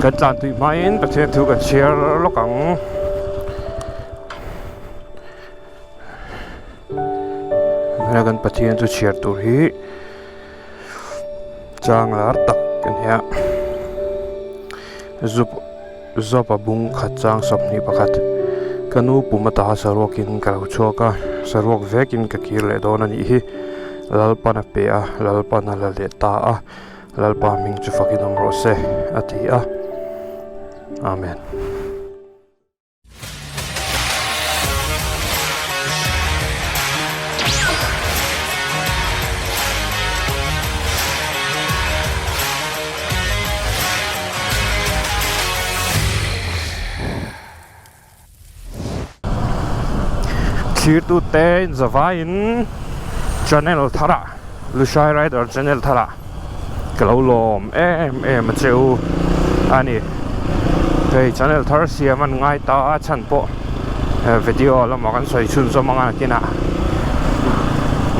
Kan tlan tui hmain Pathian thu kan chhiar lawk ang. Hela kan Pathian chu chhiar tur hi chang lar tak a ni a zup zawpa bung khat chang 21 ka nu pum ata saruakin ka lo chhuak a saruak vekin ka kir leh dawn a nih hi Lalpan a pe a Lalpan a la leh ta a. Lalpa hming chu fakin awm rawh se, a ti a. Amen. Thirtute in zavaiin channel tharah Lushai Rider channel tharah ka lo lawm em em a che u a ni. Hei channel thar siam an ngai ta a chhan pawh video lamah kan sawi chhunzawm ang a nakinah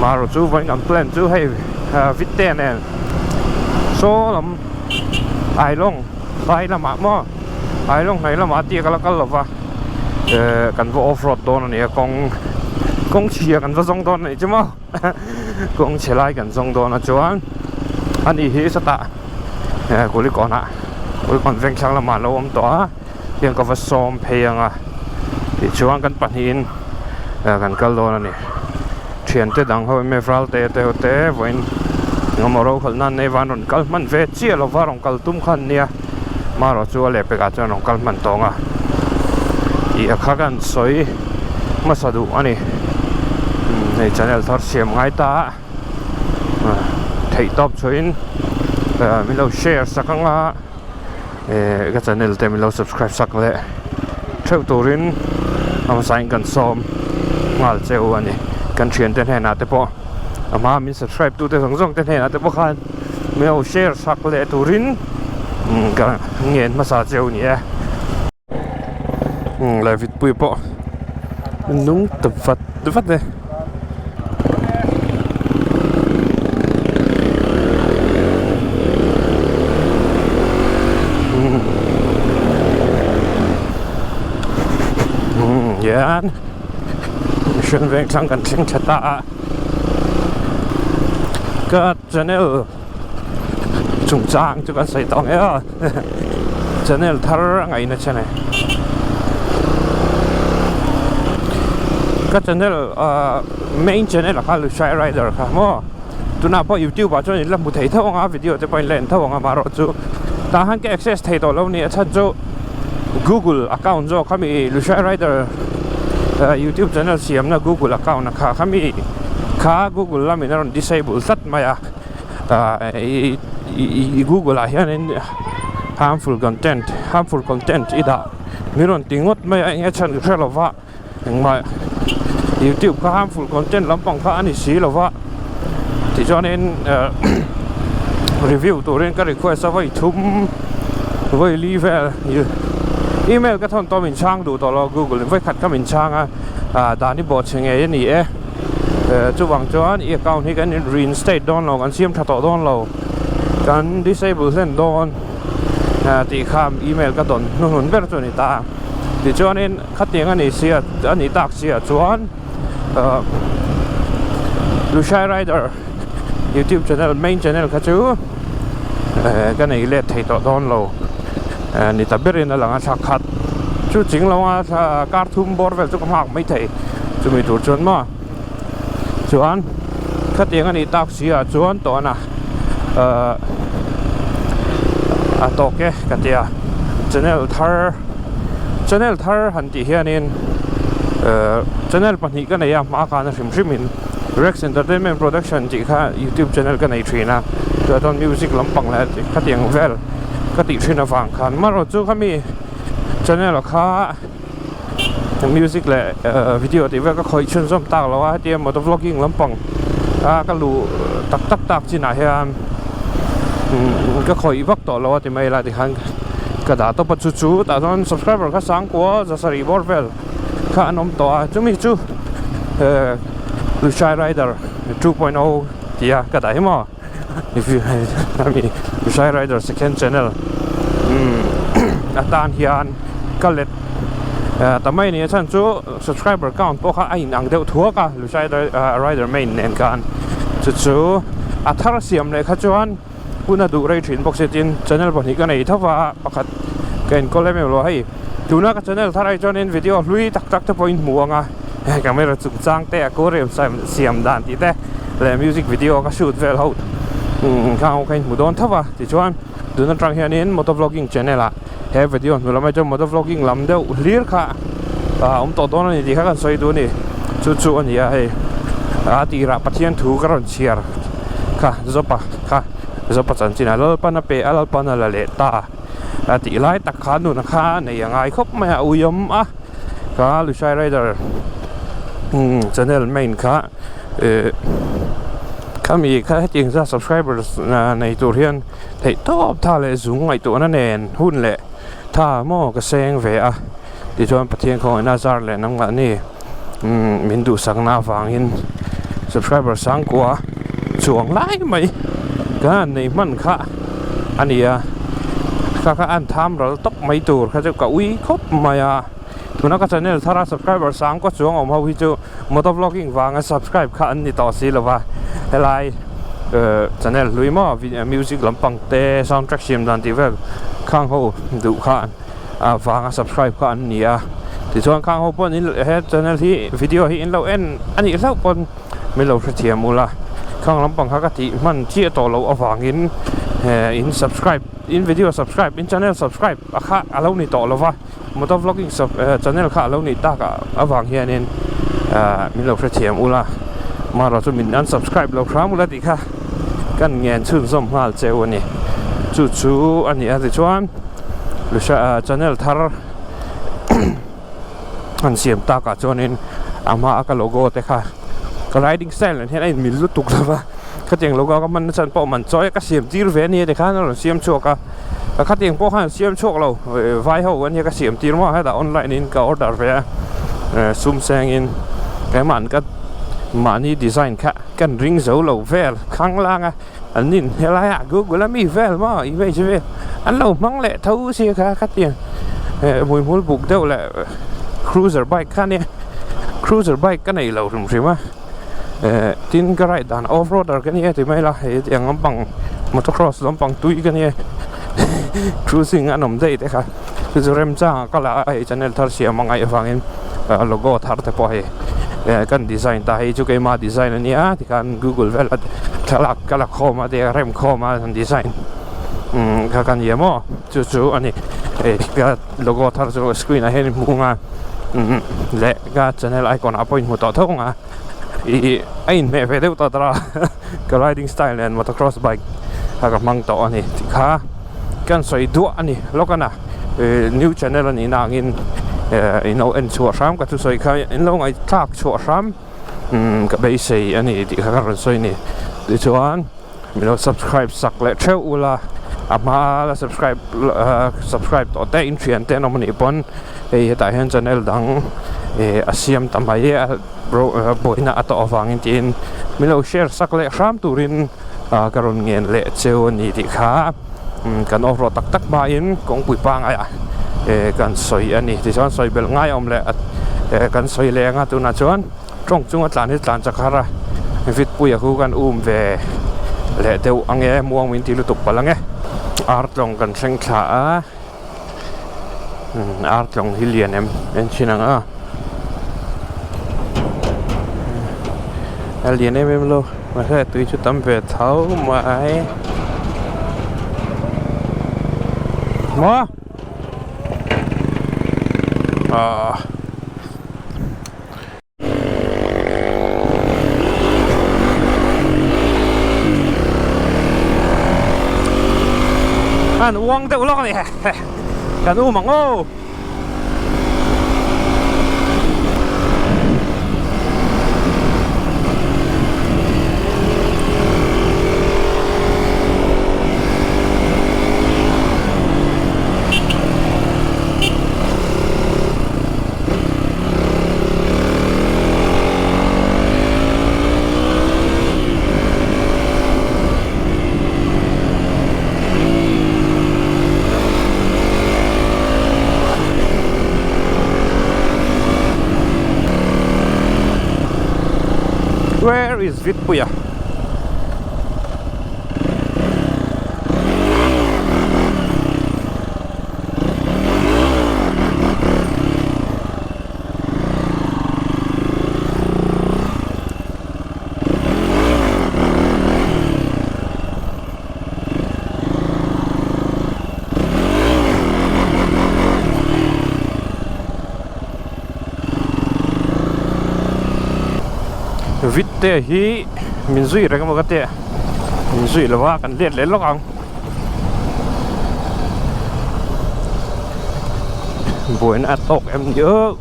marawh chu vawiin kan plan chu hei vitte nen saw lam Ailawng phai lamah maw. Ailawng hnai lamah tia ka la kal lova eh kan va off road dawn a ni a kawng kawng chhia kan va zawng dawn a nih chu maw kawng chhe lai kan zawng dawn a chuan ani hi sawtah eh kulikawnah kulikawn veng thlang lamah a lo awm tawh a tiang ka va sawm phei ang a tichuan kan pahnihin eh kan kal dawn a ni thiante dang ho em em Ralte te ho te vawiin engemaw ro khalh nan nei van rawn kal hman ve chiah lova rawn kal tum kha an nia. Marawh chu a lehpekah chuan rawn kal hman tawng a tih a kha kan sawi hmasa duh a ni hei channel thar siam ngai ta a theih tawp chhuahin min lo share sak ang a eh ka channel te min lo subscribe sak leh theuh turin a hmasain kan sawm nghal che u a ni kan thiante hnenah te pawh a hma min subscribe tute zawng zawng te hnenah te pawh khan. Min lo share sak leh turin ka ngen hmasa cheu ni e. Leh vitpui pawh nung ta vat vat e. Hian mihring veng thlang kan thleng tha ta a ka. Channel chungchang chu kan sawi tawh ang e aw channel thar a ngaihna che nei ka channel ah main channel ah kha Lushai Rider kha maw tunah pawh youtube ah chuan in la hmu thei tho ang a video te pawh in la en tho ang a amaherawh chu tah khan ka access thei tawh lo a ni a chhan chu google account zawk khami Lushai Rider youtube channel siamna google account a kha khami kha google lamin a rawn disable tlat mai a ah i google ah hianin harmful content harmful content i dah min rawn ti ngawt mai a eng nge chhan ka hre lo va engmah youtube kha harmful content lampang kha a ni si lo va tichuanin ah review turin ka request a vawi thum vawi li vel email ka thawn tawh min chhang duh tawh lo google in vawi khat kha min chhang a ah dan hi bawhchhe ngei a ni e. Chuvang chuan i account hi kan reinstate dawn lo kan siam tha tawh dawn lo kan disable hlen dawn tih kha email ka dawn hnuhnun ber chu a ni ta tichuanin khatiang a nih sia a nih tak sia chuan Lushai Rider YouTube channel main channel kha chu ka nei let thei tawh dawn lo ni ta berin a lang a thla khat chu ching lo a kar thum bawr vel chu ka nghak mai thei chumi tur chuan maw chuan khatiang a nih tak si ah chuan tawh a a tawk e ka tia channel thar channel thar han tih hianin channel pahnih ka nei a hma khan a hrim hrim in. Rex Entertainment Production tih kha YouTube channel ka nei thin a, chutah chuan music lampang leh khatiang vel ka tih thin avang khan marawh chu khami channel kha music leh video tih vel ka khawih chhunzawm tak lo a hetia motor vlogging lampang a ka luh tak tak tak chinah hian ka khawih vak tawh lo a ti mai la tikhan ka dah tawp a chu chu tah chuan subscriber kha sangkua zasarih bawr vel. kha an awm tawh a chumi chu eh Lushai Rider 2.0 tih a ka dah hi maw if you I mean Lushai Rider second channel umm. atan hian ka let ta mai a ni a chhan chu subscriber count pawh kha a inang deuh thuak a Lushai Rider main nen khan chu chu a thar siam leh kha chuan hun a duh rei thin bawk si tin channel pahnih ka nei tho va pakhat ka enkawl em em lo a hei tuna ka channel thar ah chuanin video hlui tak tak te pawhin hmu ang a camera chungchang te aquarium siam dan tih te leh music video ka shoot vel ho khang ho kha in hmu dawn tho va tichuan tun atang hianin motor vlogging channel ah he video hnu lamah chuan motor vlogging lam deuh hlir kha a awm tawh dawn a ni tih kha kan sawi duh a ni chu chu a ni a hei a tirah Pathian thu ka rawn chhiar kha Zopa kha Zopa chanchin a Lalpan a pe a Lalpan a la leh ta a tih lai tak kha nuna kha nei a ngai khawp mai a ui awm a kha Lushai Rider channel main kha eh khami kha hetiang zat subscribers nei tur hian. Theih tawp tha leh zung ngaihtuahna nen hun leh tha maw ka seng ve a tichuan Pathian khawngaihna zar leh nangmah ni umm min duhsakna avangin subscriber sangkua chuang lai mai ka han nei hman kha a ni a kha kha an tham ral tawp mai tur kha chu ka ui khawp mai a tuna ka channel thara subscriber sangkua chuang awm ho hi chu motor vlogging vanga subscribe kha an ni tawh si lova helai channel hlui maw music lampang te sound track siam dan tih vel khang ho duh kha a vanga subscribe kha an ni a tichuan khang ho pawh in he channel hi video hi in lo en a nih hlauh pawn min lo hrethiam ula khang lampang kha ka tih hman chiah tawh loh avangin in subscribe in video subscribe in channel subscribe a kha a lo ni tawh lova. Motor vlogging channel kha a lo nih tak avang hianin min lo hrethiam ula marawh chu min unsubscribe lo hram ula tih kha kan ngen chhunzawm nghal cheu a ni chu chu a ni a tichuan channel thar han siam takah chuanin a hmaa ka logo te kha ka riding style nen hian a inmil lutuk lo va khatiang logo ka hman nachhan pawh man chawi a ka siam tir ve a ni a tikhan a rawn siam chhuak a. Ka khatiang pawh khan siam chhuak lo vai ho ania ka siam tir maw hetah online in ka order ve a sum seng in keimah ka mahni design kha kan ring zo lo vel khang lang a an nin helai ah google a mi vel maw image vel an lo hmang leh tho sia kha khatiang hmuihmul buk deuh leh cruiser bike kha ania cruiser bike ka nei lo hrim hrim a. Eh tin ka ride dan off roader ka nia ti mai la hei tiang lampang motocross lampang tui ka nia cruising an awm daih te kha chu chu remchang a kal a hei channel thar siam a ngaih avangin logo thar te pawh hei eh kan design ta hei chu keima design a nia tikhan google vel a thlalak ka la khawm a tia rem khawm a an design umm kha ka nia maw chu chu a ni hei ka logo thar chu screen ah hian i hmu ang a umm leh. Ka channel icon ah pawh in hmu tawh tho ang a ih a inhmeh ve deuh tawh tara ka riding style nen motocross bike kha ka hmang tawh a ni tih kha kan sawi duah a ni lawk a na ih new channel a nih na angin eh in lo en chhuah hram ka thusawi kha in lo ngaihthlak chhuah hram umm ka beisei a ni tih kha ka rawn sawi a ni tichuan. Min lo subscribe sak leh theuh ula a hma la subscribe subscribe tawh te in thian te an awm anih pawn hei hetah hian channel dang ih a siam ta mai a buaina a tawh avangin tiin min lo share sak leh hram turin ah ka rawn ngen leh cheu a ni tih kha kan off road tak tak hmain kawngpui pangai ah eh kan sawi a ni tichuan sawi belh ngai a awm leh eh kan sawi leh ang a tunah chuan. Tawng chunga tlan hi tlan chak har a, Vitpuia khu kan um ve leh deuh ang e, muang min ti lutuk palh ang e. Artlawng kan thleng thla a, artlawng hi lian em en thin ang a, a lian em em lo, mahse tui chu tam ve tho mai. Maw? Ahh. An uang deuh lawk a ni kan um ang aw. Vitpuia. Vitte hi min zui reng emaw ka tia min zui lo a kan let leh lawk ang buaina a tawk em ni aw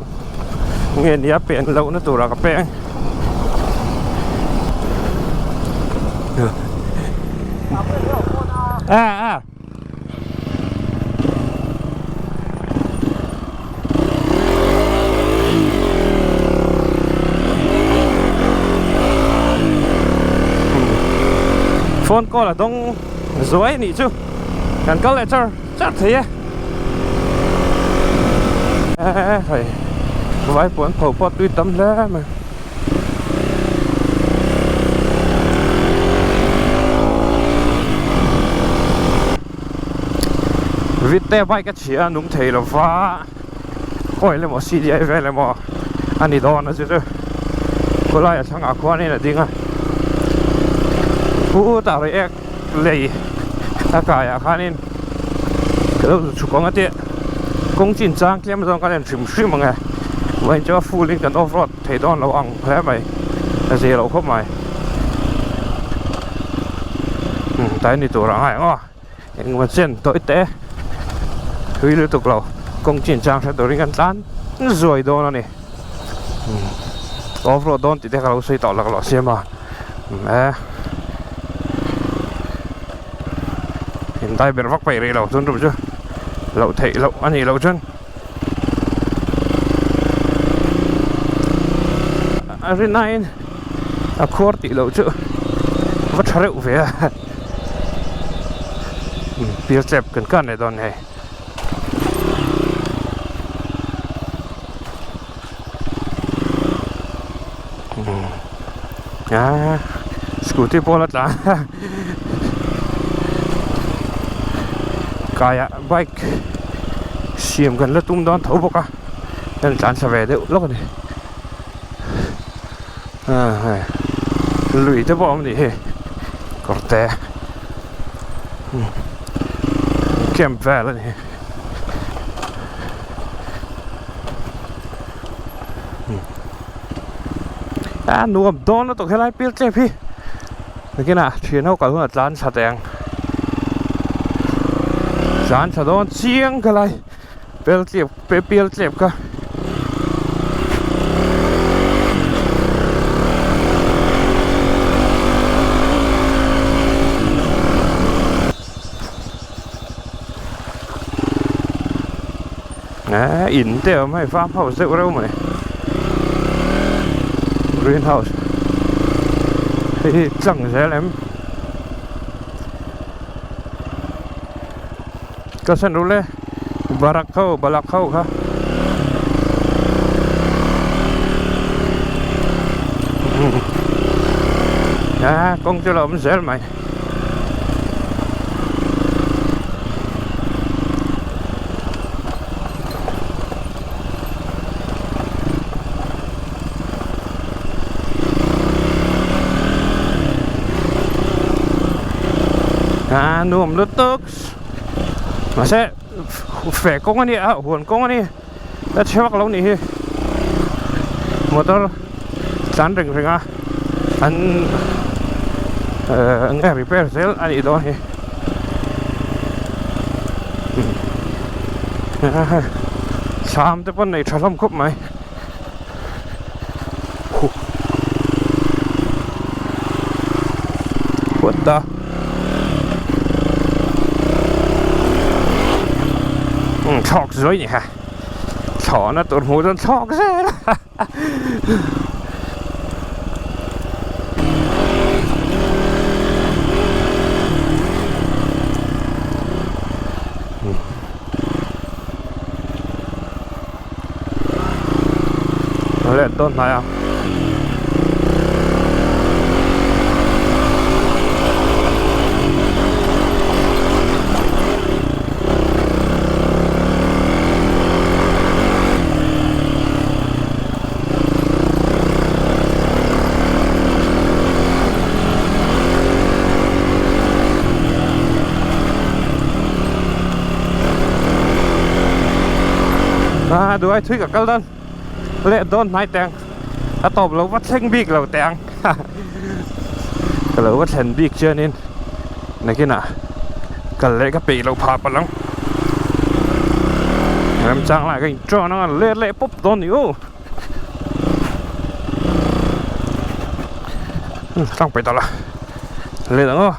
nge nia pen lohna turah ka peng. A a Phone call a dawng zuai anih chu kan kal leh char char thei e hei vai puan pho pawh tui tam hle mai. Vitte bike a chhia a nung thei lo va oil emaw CDI vel emaw a ni dawn a chu chu khawlai a thlangah khuanin a ding a khutah reiek lei a kaiah khanin ka lo chhuk ang a tih kawng chin chang tlem zawng kan en hrim hrim ang e vawiin chu a full in kan off road thei dawn lo ang hle mai a zir loh khawp mai tlai ni tur ang a eng aw engemaw chen tawih te thui lutuk lo kawng chin chang hre turin kan tlan zuai dawn a ni off road dawn tih te ka lo sawi tawh laklawh siam a e indai ber vak paih rih lo chuan tum chu loh theih loh a nih loh chuan. A rinaiin a khuar tih loh chu va tha reuh ve a pial chep kan kan leh dawn hei. A scooty pawh la tlan kaiah bike siam kan la tum dawn tho bawk a kan tlan thla ve deuh lawk a ni ah hei lui te pawh a awm nih hi kawr te camp vel a ni. A nuam dawn lutuk helai pil tlep hi nakinah thian ho kal hunah tlan thla teh ang tlan thla dawn chiang ka lai pel tlep pial tlep kha. Eee in te a awm hei farm house deuh reuh mai green house hei hi tlang zel em ka san ru le barak ho balak ho kha a kawng chu la awm zel mai. A nuam lutuk mahse feh kawng a ni a huan kawng a ni a chhe vak lo nih hi motor tlan reng reng a an ehh eng nge repair zel a nih dawn hi thlam te pawn nei tha hlawm khawp mai what the thlawk zuai ni kha thlawhna tur hmuh chuan thlawk zel a Let dawn hnai a. duh ai thui ka kal dawn leh dawn hnai teng a tawp lo va thleng bik lo teh ang ka lo va thlen bik chuanin nakinah kal leh ka peih loh phah palh ang remchang lai ka inṭawn anga let leh pawp dawn ni u tlang peih ta la let ang aw.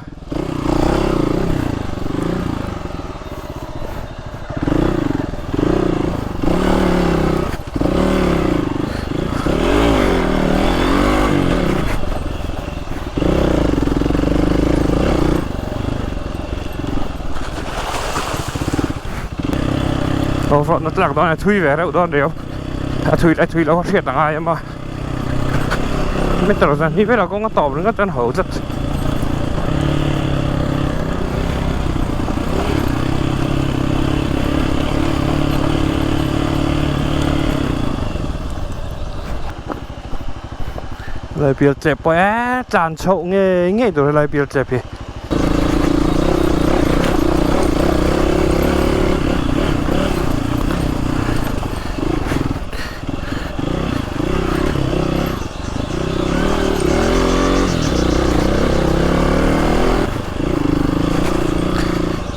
Off-road na tlak dawn a thui ve reuh dawn riau a thui a thui loh a hriat a ngai em a meter zan hi velah kawng a tawp ringawt chuan ho tlat. Lai pial tlep pawh e tlan chhoh ngei ngei tur helai pial tlep hi.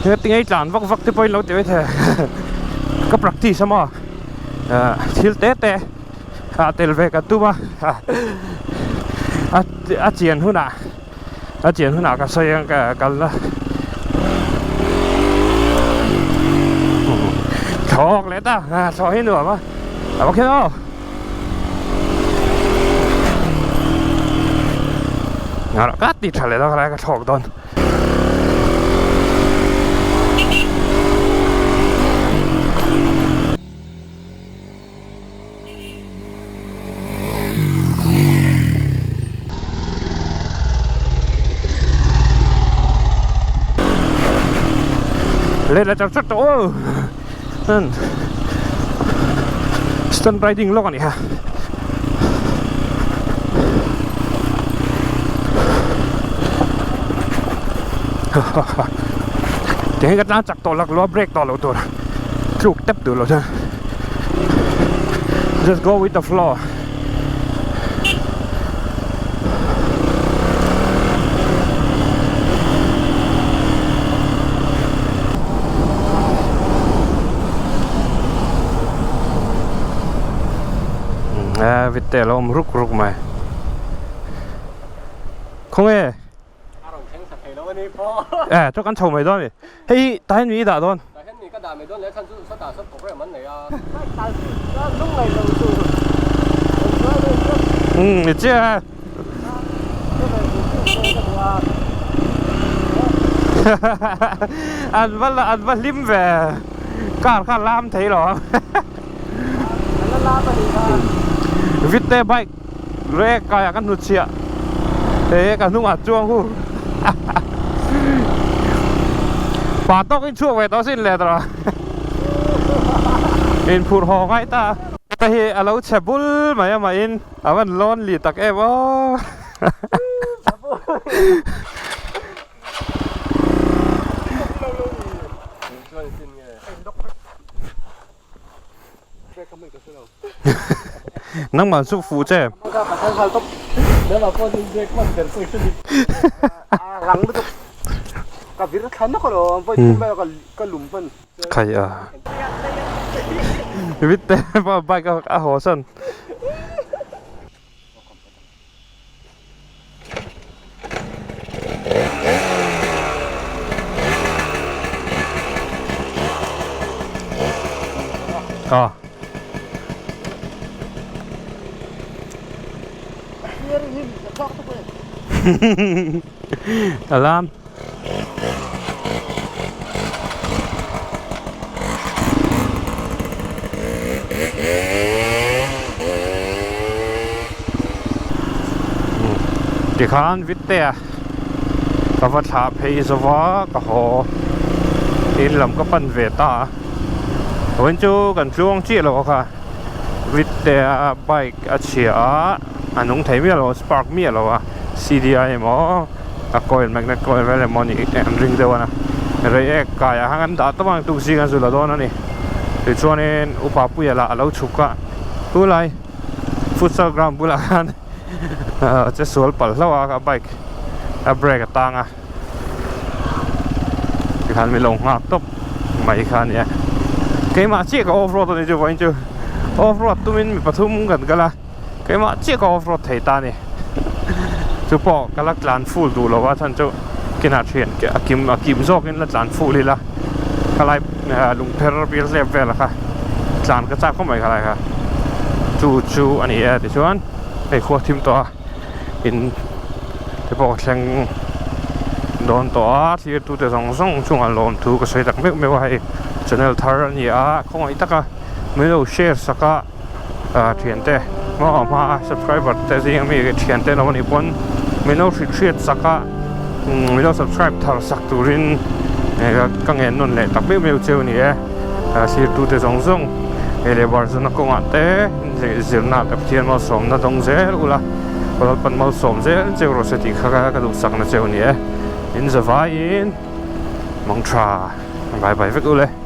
Heti ngei tlan vak vak te pawhin lo ti mai thei ka practice a maw thil te te ah tel ve ka tum a a chian hunah a chian hunah ka sawi ang ka kalna thlawk leh ta thlawh hi nuam a a va khen aw ka ti tha leh dawn ka thlawk dawn. Lên là chặt chặt ô Stunt riding lawk a ni ha. Tihian ka tlang chak tawh lak lo a break tawh loh tur tluk tep duh loh chuan just go with the flow. A vit te a lo awm ruk ruk mai khawnge a rawn thleng thla thei lo a ni pawh e chaw kan chho mai dawn a ni hei hi tah hian mi i dah dawn tah hian mi ka dah mai dawn leh a chhan chu sawtah sawn program an nei a umm ni chiah a an va an va hlim ve car kha a lam thei lo ang. Vitte bike rek kaiah ka hnutchhiah he ka hnungah chuang hu pa tawkin chhuak ve tawh sin leh tawh inphurh haw ngai ta a hi a lo chhe bul mai a mahin a van lonely tak em aw. Nangmah chu fuh che. Khai a. Vitte bike a haw san. À. Alarm. Tikhan Vittea ka va thlah phei zova ka haw in lam ka pan ve ta a vawiin chu kan tluang chiah lo a kha Vittea bike a chhia a a nung thei miah lo a spark miah lo a C_D_I emaw a coil magnet coil vel emaw ni an ring deuh a na rei ek kaiah khan an dah tawp ang tuk zing a zu la dawn a ni. Tichuanin upa puia lah a lo chhuk a, tulai futsal ground bulah khan che sual palh hlauh a a bike a brake a tang a tikhan min lo nghak tawp mai kha a nia keimah chiah ka off road a ni chu vawiin chu off road tumin mi pathum kan kal a keimah chiah ka off road thei ta a ni chu pawh ka la tlan full duh lo a chhan chu kinah thian a kim a kim zawkin la tlan full ila khalai lungpher bial zep vel kha tlan ka chak khawp mai khalai kha chu chu a ni e tichuan hei khua thim tawh a in te pawh ka thleng dawn tawh a thlir tute zawng zawng chungah lawmthu ka sawi tak meuh meuh a hei channel thar a ni a khawngaih taka min lo share sak a ah thiante maw hma a subscriber te zinga mi thiante lo anih pawn min lo hrilh hriat sak a min lo subscribe thar sak turin ka ngen nawn leh tak meuh meuh cheu a ni e thlir tute zawng zawng hei leh bar zuna kawngah te zirna te Pathian malsawmna dawng zel ula Lalpan malsawm zel cheu rawh se tih kha ka duhsakna cheu a ni e in zavaiin mangtha bye bye vek ule.